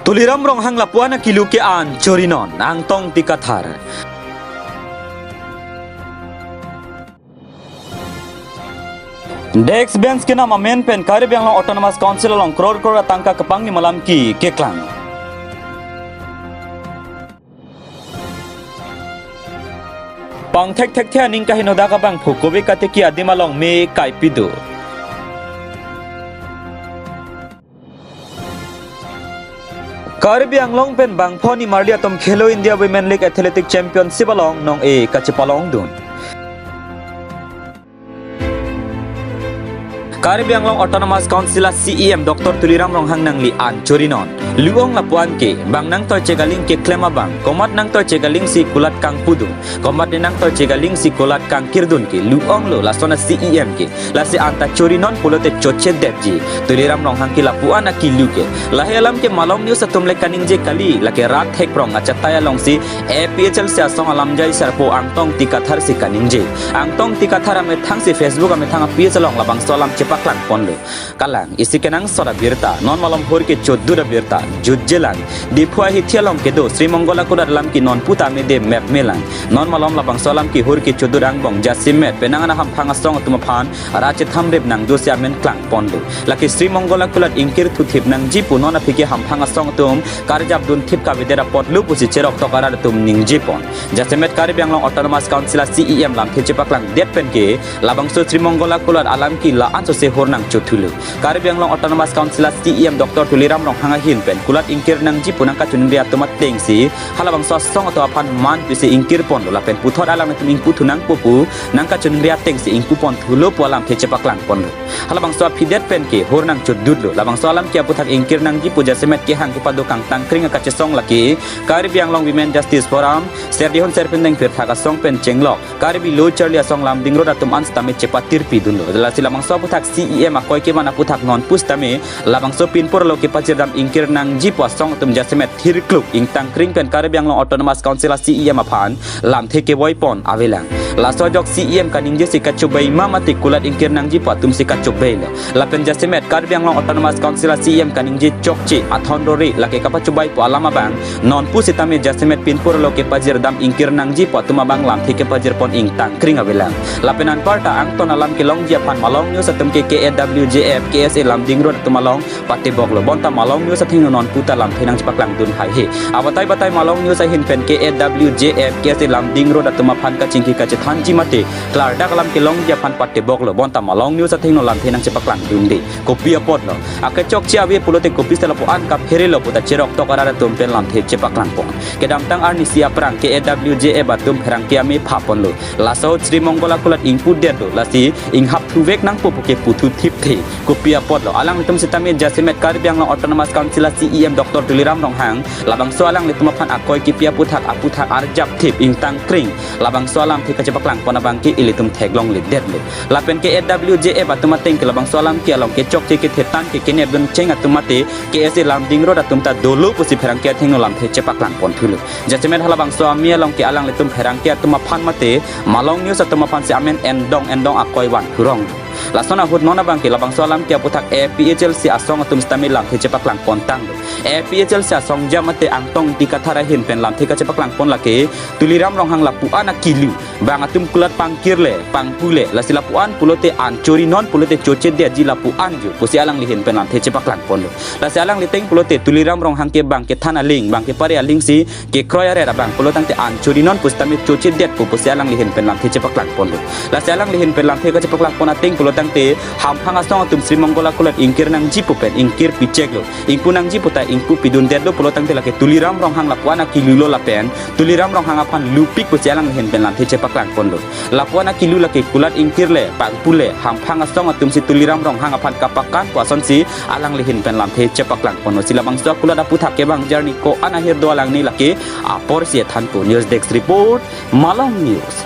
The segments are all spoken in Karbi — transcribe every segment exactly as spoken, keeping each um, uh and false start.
Tuliram Ronghang lapu-an akilu ke-an chorinon, Angtong Tikathar. Desk bench kenam amen pen Karbi Anglong Autonomous Council along crore crore atangka kepangnim alam ke keklang. Pangthek thekthe aning kaheno dak abangphu kove katiki adim along me kaipi do. Karbi Anglong pen bangpho nimarli atum Khelo India Women League Athletic Championship along nong-e kachepalongdun. Karbi Anglong Autonomous Council a C E M Doctor Tuliram Ronghang nangli an chorinon. Lu-ong lapu-an ke, bang nangtoi chegaling keklem abang, komat nangtoi chegaling si kulat kangpudun, komat ne nangtoi chegaling si kulat kangkirdun ke, lu-onglo lason a C E M ke. Lasi anta chorinon pulote chochedetji. Tuliram Ronghang ke lapu-an akilu ke. Lahei alam ke Malong News atum le kaningje kali, lake rat thekrong achatai alongsi A P H L C asong alamjai sarpo Angtong Tikathar si kaningje. Angtong Tikathar amethang si Facebook amethang a page along labangso alam chepaklang ponlo. Kalang, isi kenangsot abirta, non malom hur ke chodut abirta, jutjelang. Diphu ahithi along kedo, Sri Mongol akulat alam ke nonpu ta mede mep melang. Non malom labangso alam ke hur ke chodut angbong, jasemet, penang an a hamphang asong atum aphan, ra chethamrip nangdosi amen klang ponlo. Lake Sri Mongol akulat ingkir thuthip nangji pu non aphi ke hamphang asong atum karjap dunthip kavedet apotlo pusi cheroktok arat atum ningje pon. Jasemet Karbi Anglong Autonomous Council a C E M lamthe chepaklangdet pen ke labangso Sri Mongol akulat alam ke la-an sose hur nangchothulo. Karbi Anglong Autonomous Council a C E M Doctor Tuliram Ronghang ahin pen kulat ingkir nangji pu nangkachoningri atum atengsi halabangso asong atum aphan man pisi ingkir ponlo lapen puthot alanglitum ingpu thu nangpo pu nangkachoningri atengsi ingpu ponthulo pu alamthe chepaklang ponlo. Halabangso aphidet pen ke hur nangchodutlo. Labangso alam ke aputhak ingkir nangji pu jasemet kehang kepado kangtangkring akachesong lake Karbi Anglong Women Justice Forum, Serdihun Serpenteng pirthak asong pen chenglok Karbi Lo Charli Asong Lumding Road atum an sitame chepatirpidunlo. Lasi labangso aputhak C E M akoi kevan aputhak nonpu sitame labangso pinpur lo kepachirdam ingkir nangji pu asong atum jasemet thirkluk ingtangkring pen Karbi Anglong Autonomous Council a C E M aphan lamthe kevoi pon avelang. Laso ajok C E M kaningjesi kachobei ma mate kulat ingkir nangji pu atumsi kachobeilo. Lapen jasemet Karbi Anglong Autonomous Council a C E M kaningje chokche athon rore lake kapachobei pu alam abang nonpu sitame jasemet pinpur lo kepachirdam ingkir nangji pu atum abang lamthe kepachir pon ingtangkring avelang. Lapen anparta angton alam kelongji aphan Malong News atum ke K A W J F, K S A Lumding Road atum along pateboklo. Bonta Malong News athengno nonpu ta lamthe nangchepaklangdun haihe. Abatai batai Malong News ahin pen K A W J F, K S A Lumding Road atum aphan kachingki kachethanji mate klardak alam kelongji aphan pateboklo. Bonta Malong News athengno lamthe nangchepaklangdunde. Kopi apotlo? Akechokche ave pulote kopi seta lapu-an kapherelo pu ta cheroktok arat atum pen lamthe chepaklang pon. Kedamtang arnisi aphrang K A W J F atum pherangke amepha ponlo. Laso Sri Mongol akulat ingpudetlo, lasi inghap thuvek nangpo pu ke puthu thipthe. Kopi apotlo? Alanglitum sitame jasemet Karbi Anglong Autonomous Council a C E M Doctor Tuliram Ronghang labangso alanglitum aphan akoi kepi aputhak aputhak arjap thip ingtangkring labangso alamthe kachepaklang pon abang ke ilitum theklongledetlo. Lapen K A W J F atum ateng ke labangso alam ke along kechokche kethetan ke kenepdun cheng atum mate K S A Lumding Road atum ta dolo pusi pherangke athengno lamthe chepaklang ponthulo. Jasemet halabangso amei along ke alanglitum pherangke atum aphan mate Malong News atum aphansi amen endong endong akoi van thurong. Lason ahut non abang ke labangso alam ke aputhak A P H L C asong atum sitame lamthe chepaklang pontanglo. A P H L C asong ja mate Angtong Tikathar ahin pen lamthe kachepaklang pon lake Tuliram Ronghang lapu-an akilu. Bang atum kulat pangkirle, pangpule, lasi lapu-an pulote an chorinon pulote chochedetji lapu-an jo pusi alangli ahin pen lamthe chepaklang ponlo. Lasi alangli ateng pulote Tuliram Ronghang ke bang kethan aling, bang kepare alingsi kekroi aret abang pulo tangte an chorinon pusitame chochedetpo pusi alangli ahin pen lamthe chepaklang ponlo. Lasi alangli ahin pen lamthe kachepaklang pon ateng pulo tangte hamphang asong atum Sri Mongol akulat ingkir nangji pu pen ingkir picheklo. Ingpu nangji pu ta ingpu pidundetlo pulo tangte lake Tuliram Ronghang lapu-an akilulo lapen Tuliram Ronghang aphan lupik pusi alangli ahin pen lamthe chepaklang ponlo. Lapu-an akilu lake kulat ingkirle, pangpule, hamphang asong atumsi Tuliram Ronghang aphan kapakan pu asonsi alangli ahin pen lamthe chepaklang ponlo. Si labangso akulat aputhak kevang jarni ko-an ahir do alangli lake aporsi thanpo. News Desk Report, Malong News.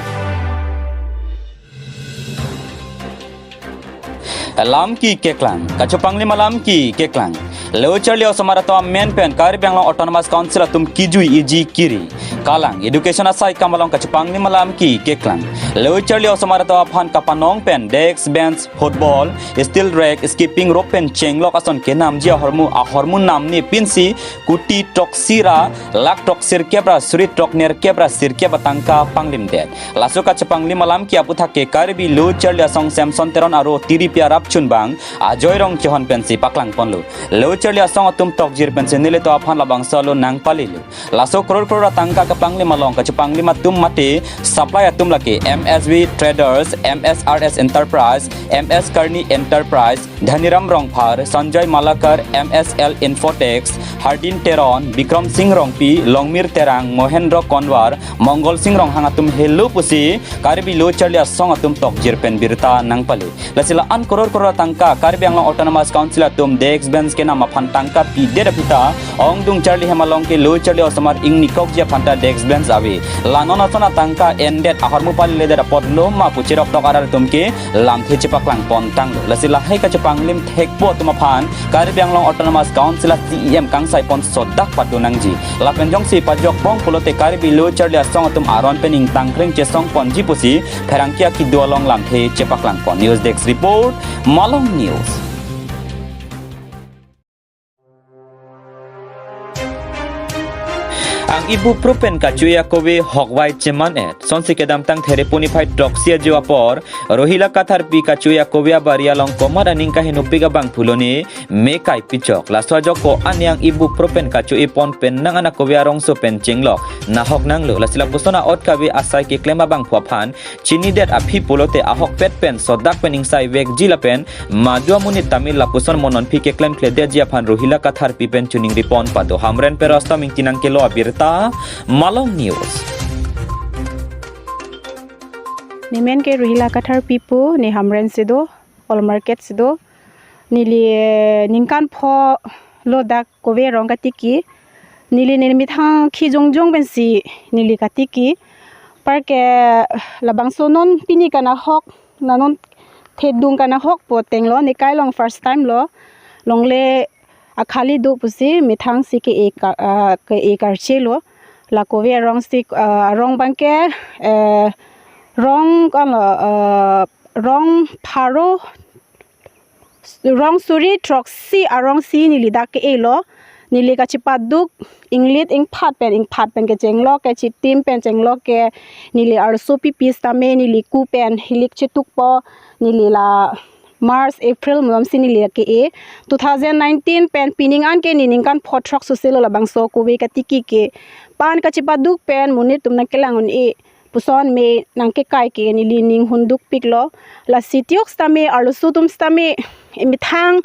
Alam ke keklang, kachepanglim alam ke keklang. Lo charli osomar atum amen pen Karbi Anglong Autonomous Council atum kijui iji kiri. Kalang, education asai kam along kachepanglim alam ke keklang. Lo charli osomar atum aphan kapanong pen desk bench, football, steel rack, skipping rope pen chenglok ason kenamji ahormu ahormu namne pinsi kuti throksi ra lakh throksi kep ra suri throknerkep ra sirkep atangka panglimdet. Laso kachepanglim alam ke aphuthak ke Karbi Lo Charli Asong Samson Teron aro tiripi arap chunbang Ajoy Rongchehon pensi paklangponlo. Lo charli asong atum tokjir pensi nelitum aphan labangso alo nangpalilo. Laso crore crore atangka kapanglim along kachepanglim atum mate supply atum lake M S V Traders, M S R S Enterprise, M S Karni Enterprise, Dhaniram Rongphar, Sanjay Malakar, M S L Infotech, Hardin Teron, Bikram Singh Rongpi, Longmir Terang, Mohendro Konwar, Mongol Singh Ronghang atum helo pusi Karbi Lo Charli Asong atum tokjir pen birta nangpale. Lasi la-an crore crore atangka Karbi Anglong Autonomous Council atum desk bench kenam aphan tangka pidet aphi ta ongdung charli hem along ke lo charli osomar ingnikokji aphan ta desk bench ave. La non ason atangka endet ahormu paliledet apotlo ma pu cheroktok arat atum ke lamthe chepaklangpontanglo. Lasi lahai kachepanglim thekpo atum aphan Karbi Anglong Autonomous Council a C E M kangsaipon sodak pado nangji. Lapen jongsi pajokpon pulote Karbi Lo Charli Asong atum aron pen ingtangkreng chesongponji pusi pherangke akido along lamthe chepaklangpon. News Desk Report, Malong News. Ang ibuprofen kacho-e akove hokwai cheman-et. Sonsi kedamtang Therepo niphai throksi ajo apor Rohila Katharpi kacho-e akove abari along komat aning kahenopik abangphu lone me kai pichok. Laso ajok ko-an yang ibuprofen kacho-epon pen nang an akove arongso pen chenglok nahok nanglo. Lasi lapuson a-ot kave asai keklem abangphu aphan chinidet aphi pulote ahokpet pen sodak pen ingsai vekji lapen madu amonit tame lapuson mononphi keklemkledetji aphan Rohila Katharpi pen choningri ponpo do. Hamren Peros ta mingtinang kelo abirta, Malong News. Ne men ke Rohila Katharpi pu, ne Hamren si do, Old Market si do. Neli, eh, ningkan pho lo dak kove arong katiki. Neli neli methang khi jongjong pensi neli katiki. Par ke labangso non pini kanahok, na non thedung kanahok pu ateng lo, ne kai along first time lo. Longle akhali do pusi methang si ke-e ka, ah, ke-e karche lo. La kove arong si, ah, arong abang ke, eh, rong kan lo, ah, rong pharo, rong suri throksi arong si neli dak ke-e lo. Neli kachepaduk inglit ingphat pen, ingphat pen kechenglok ke, chitim pen chenglok ke, neli arloso pipi sitame neli ku pen hilik chetukpo, neli la March, April malom si neli ke-e. Two thousand nineteen pen pining an ke ne ningkan pho throksi lo labangso kove katiki ke. Pan kachepaduk pen monit atum nangkelang un-e puson me nangkekai ke neli ning hundukpiklo. Lasi tiok sitame arloso atum sitame emethang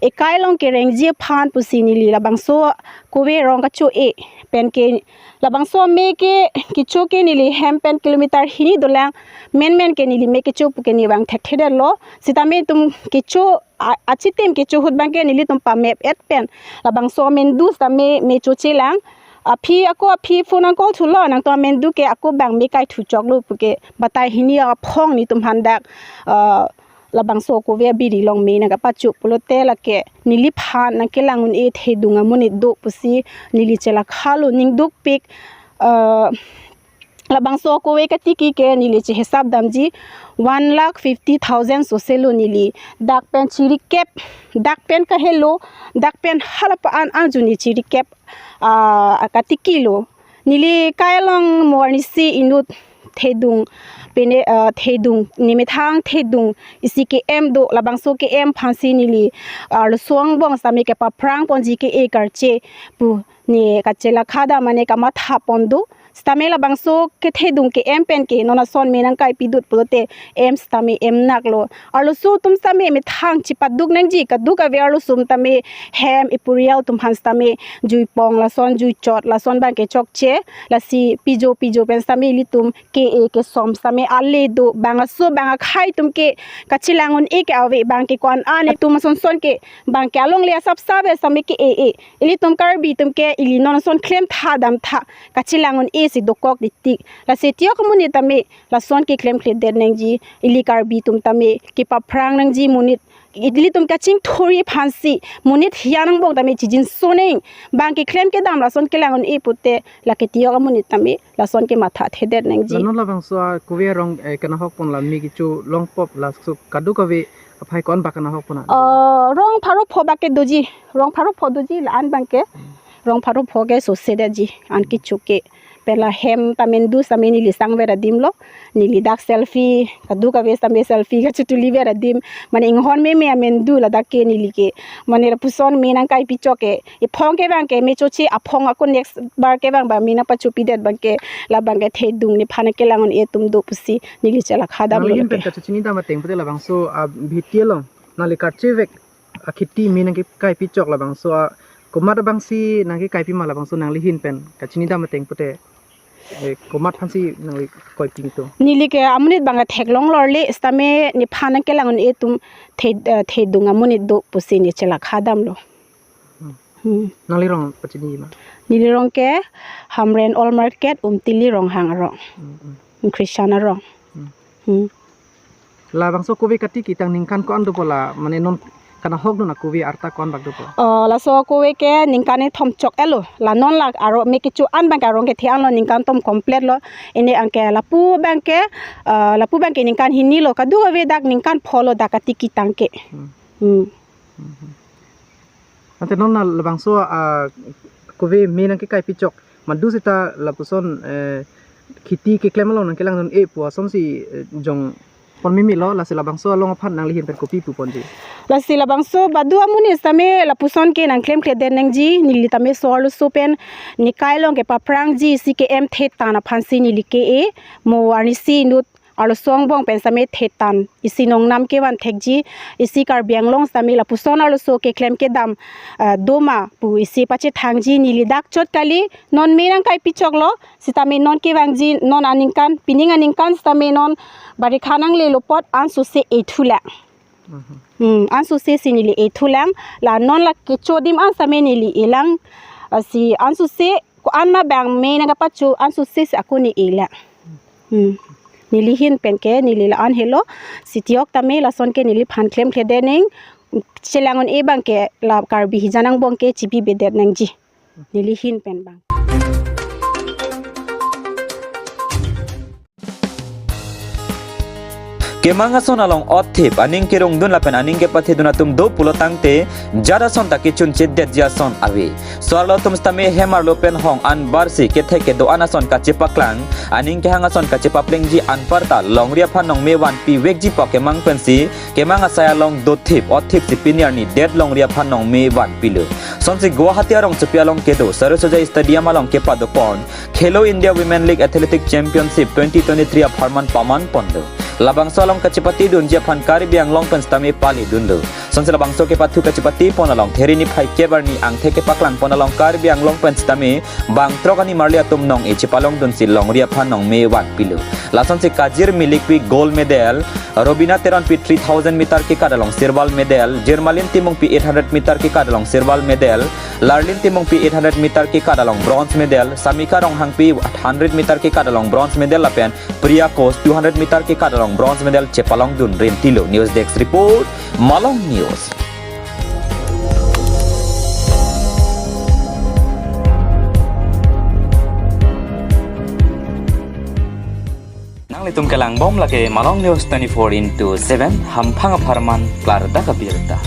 ekai along kerengji aphan pusi neli labangso kove arong kacho-e pen ke labangso me ke kecho ke neli hem pen kilometer hini dolang, men men ke neli me kecho pu ke ne vang thekthedetlo. Sitame itum kecho a-, achitim kecho ahut abang ke nelitum pamep-et pen labangso amendu sitame me chochelang. Aphi ako aphi phone nang call thulo, nangtum amendu ke ako abang me kaithu choklo pu ke batai hini aphong netum aphan dak, ah, labangso kove abiri along me nangkapacho pulote lake neliphan nangkelang un-e thedung amonit do pusi neli chelakhalo ningdukpik, ah, labangso kove katiki ke neli chehisap damji one lakh fifty thousand sose lo neli. Dak pen chirikep, dak pen kahelo, dak pen hala pa-an an juni chirikep, ah, katiki lo. Neli kai along mo arnisi inut thedung, pene, ah, thedung, ne methang thedung isi ke-em do, labangso ke-em aphansi neli, ah, arloso angbong sitame kepaphrangponji ke-e karche pu ne kachelakha dam mane kamathapon do. Sitame labangso kethedung ke-em pen ke non ason me nangkaipidut pulote em sitame em naklo. Arloso atum sitame methang chepaduk nangji, kaduk ave arloso atum tame hem epurial atum aphan sitame juipong lason juichot lason abang ke chokche. Lasi pijo pijo pen sitame ilitum ke-e kesom sitame ale do, bang aso bang akhai atum ke kachelang un-e ke ave, bang ke ko-an an atum ason son ke bang ke alongle asapsap ave sitame ke-e-e. Ilitum Karbi atum ke ili non ason klemtha damtha kachelang un-e si dokok ditik. Lasi tiok amonit tame lason keklemkledet nangji, ili Karbi atum tame kepaphrang nangji monit ilitum kachingthurji aphansi monit hian angbong tame chijinso nang, bang keklem kedam lason kelang un-e pute, la ketiyok amonit tame lason kematha thedet nangji. La non labangso a kove arong, eh, kanahok pon la me kecho longpop laso kadokave aphai ko-an bak kanahok pon a? Oh, rong pharo pho bak ke doji, rong pharo pho doji la-an bang ke. Rong pharo pho ke sose detji an kecho ke. Pen la hem tame do tame neli sangver adim lo. Neli dak selfie, kadokave tame selfie kachotuli ver adim. Mane inghon meme amen do ladak ke neli ke. Mane lapuson me nangkaipi chok ke. Ephong ke bang ke me choche aphong ako next bar ke bang ba me nangpachopidet bang ke, la bang ke thedung nephan kelang un-e atum do pusi neli chelakha dam lo. Nangli ahin pen ke kachechini dam ateng pute labangso a bhiti along nangli karchevek akheti me nangkekaipi chok labangso a komat abangsi nangkekaipi ma labangso nangli ahin pen kachini dam ateng pute, eh, komat aphansi nangli koipi to? Neli ke amonit bang theklong lorle sitame nephan kelang un-e atum the, eh, thedung amonit do pusi ne chelakha dam lo. Hmm. Hmm. Nangli rong pachini ma? Neli rong ke Hamren Old Market, Umtili Ronghang arong. Hmm, hmm. Christian arong. Hmm. Hmm. Labangso kove kati ketang ningkan ko-an dopo la, mane non kanahok dun a kove arta ko-an bak dopo? Oh, laso kove ke ningkan kethom chok-et lo. La non la aro me kecho an bang ke arong kethe an lo, ningkan kethom complete lo. Ini anke lapu bang ke, ah, lapu bang ke ningkan hini lo, kadokave dak ningkan pho lo dak kati ketang ke. Hmm. Hmm. Hmm. Ante non na labangso a kove me nangkekaipi chok, madu seta lapuson, eh, kheti keklem along nangkelang dun-e pu asonsi, eh, jong pon meme lo, lasi labangso along aphan nangli ahin pen kopi pu ponji? Lasi labangso badu amonit tame lapuson ke nangklemkledet nangji, neli tame so-arloso pen nikai along kepaphrangji C K M thetan aphansi neli ke-e, mo arnisi inut arloso angbong pen tame thetan isi nongnam kevan thekji, isi Karbi Anglong tame lapuson arloso keklem kedam, ah, doma pu isi pachethangji, neli dak chot kali, non me nangkaipi chok lo, sitame non kevangji, non aningkan, pining aningkan sitame non barikha nanglelo apot ansose ethulang. Mhm. Hmm, ansose si neli ethulang, la non la kecho adim an tame neli elang, ah, si ansose ko-an ma bang me nangkapacho ansose si ako ne elang. Hmm. Neli ahin pen ke, neli la-an helo, sitiyok tame lason ke neliphan klemkledet nang, chelang un-e bang ke la Karbi hijan angbong ke chibibedet nangji. Neli ahin pen bang. Kemang ason along othip, aning kerongdun lapen aning kepathedun atum do pulo tangte, jat ason ta kechunchedetji ason ave. So-arlo atum sitame hem arlo pen hong anbarsi kethek kedo-an ason kachepaklang, aning kehang ason kachepaplengji anparta longri aphan nongme vanpivekji pu akemang pensi, kemang asai along dothip, othip si pini arni det longri aphan nongme vanpilo. Sonsi Guwahati arongsopi along kedo Saraswati Stadium along kepadopon Khelo India Women League Athletic Championship twenty twenty-three apharman paman ponlo. Labangso along kachepatedunji aphan Karbi Anglong pen sitame palidunlo. Sonsi labangso kepathu kachepatepon along There niphai kep arni angthek kepaklangpon along Karbi Anglong pen sitame bang throk animarli atum nong-e chepalongdunsi longri aphan nongme vanpilo. Lasonsi Kajir Milikpi gold medal, Robina Teronpi three thousand meter kekat along silver medal, Jirmalin Timungpi eight hundred meter kekat along silver medal, Larlin Timungpi eight hundred meter kekat along bronze medal, Samika Ronghangpi hundred meter kekat along bronze medal lapen Priya Kos two hundred meter kekat along bronze medal chepalongdun rentilo. News Desk Report, Malong News. Nanglitum kelangbom lake Malong News twenty-four into seven, hamphang apharman klardak abirta.